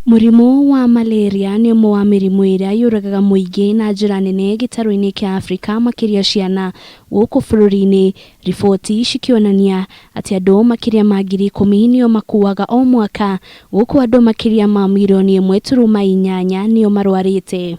Mũrimũ wa malaria nĩ ũmwe wa mĩrimũ ĩrĩa yũragaga mũingĩ na njĩra nene gĩtarũ-inĩ kĩa Afrika makĩria ciana gũkũ bũrũri-inĩ, riboti cikĩonania atĩ andũ makĩria ma 10,000 nĩo makuaga o mwaka gũkũ andũ makĩria ma mirioni 1.8 nĩo marwarĩte.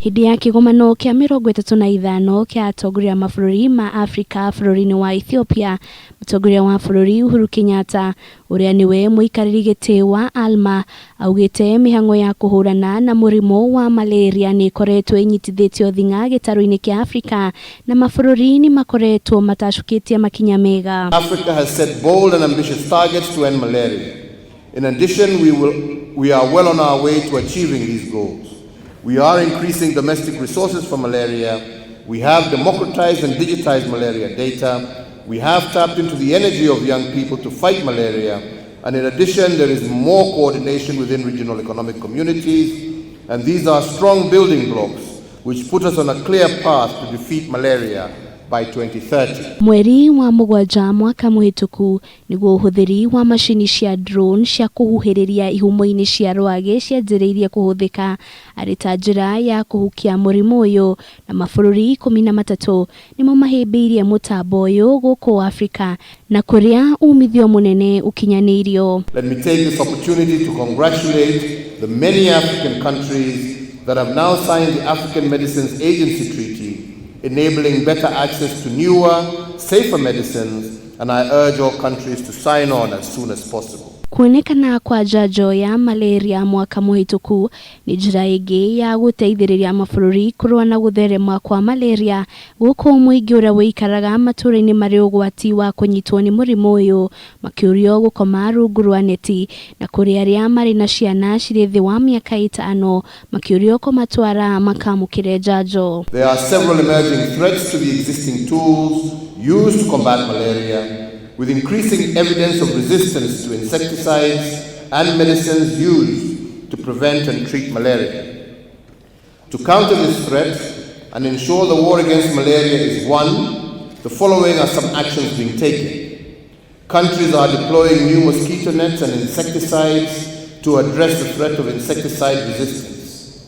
Hĩndĩ ya kĩgomano kĩa 35 kĩa atongoria a mabũrũri ma Afrika bũrũri-inĩ wa Ethiopia, mũtongoria wa bũrũri Uhuru Kenyatta ũrĩa nĩwe mũikarĩri gĩtĩ wa ALMA augĩte mĩhang'o ya kũhũrana na mũrimũ wa malaria nĩ ĩkoretwo ĩnyitithĩtio thing'a gĩtarũ-inĩ kĩa Afrika na mabũrũri nĩ makoretwo matacũkĩtie makinya mega. Africa has set bold and ambitious targets to end malaria. In addition, we are well on our way to achieving these goals. We are increasing domestic resources for malaria. We have democratized and digitized malaria data. We have tapped into the energy of young people to fight malaria. And in addition, there is more coordination within regional economic communities. And these are strong building blocks which put us on a clear path to defeat malaria by 2030. Mweri wa 7 mwaka mũhĩtũku nĩguo ũhũthĩri wa macini cia drone cia kũhuhĩrĩria ihumo-inĩ cia rwagĩ cianjĩrĩirie kũhũthĩka arĩ ta njĩra ya kũhukia mũrimũ ũyũ, na mabũrũri 13 nĩmo mahĩmbĩirie mũtambo ũyũ gũkũ Afrika na kũrĩa umithio mũnene ũkinyanĩirio. Let me take this opportunity to congratulate the many African countries that have now signed the African Medicines Agency Treaty, enabling better access to newer, safer medicines, and I urge all countries to sign on as soon as possible. Kuonekana kwa njanjo ya malaria mwaka mũhĩtũku nĩ njĩra ĩngĩ ya gũteithĩrĩria mabũrũri kũrũa na gũtherema kwa malaria gũkũ mũingĩ ũrĩa ũikaraga matũũra-inĩ marĩ ũgwati wa kũnyitwo nĩ mũrimũ ũyũ makĩũrio gũkoma rungu rwa neti, na kũrĩ arĩa marĩ na ciana cirĩ thĩ wa mĩaka 5 makĩũrio kũmatwara makamũkĩre njanjo. There are several emerging threats to the existing tools used to combat malaria, with increasing evidence of resistance to insecticides and medicines used to prevent and treat malaria. To counter this threat and ensure the war against malaria is won, the following are some actions being taken. Countries are deploying new mosquito nets and insecticides to address the threat of insecticide resistance.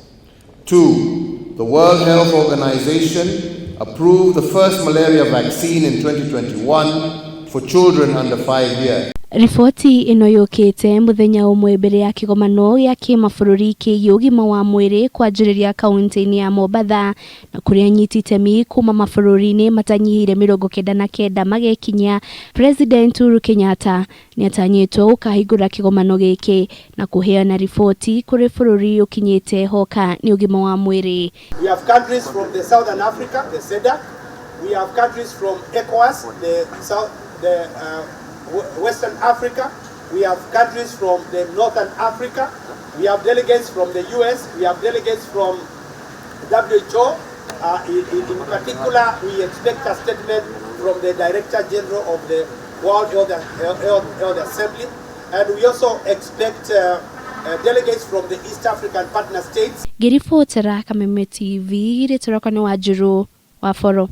2, the World Health Organization approved the first malaria vaccine in 2021 for children under 5 years. Riboti ĩno yũkĩte mũthenya ũmwe mbere ya kĩgomano gĩa kĩmabũrũri kĩgiĩ ũgima wa mwĩrĩ kwanjĩrĩria kaunti-inĩ ya Mombatha, na kũrĩa anyiti itemi kuma mabũrũri-inĩ matanyihĩire 99 magekinyia. President Uhuru Kenyatta nĩatanyĩtwo gũkahingũra kĩgomano gĩkĩ na kũheana riboti kũrĩ bũrũri ũkinyĩte hoka nĩ ũgima wa mwĩrĩ. We have countries from the Southern Africa, the SADC. We have countries from ECOWAS, the South, the Western Africa. We have countries from the Northern Africa. We have delegates from the US. We have delegates from WHO. In particular, we expect a statement from the Director General of the World Health Assembly. And we also expect delegates from the East African partner states. Ngĩribotera Kameme TV, rĩtwa rĩakwa nĩ Wanjirũ wa Boro.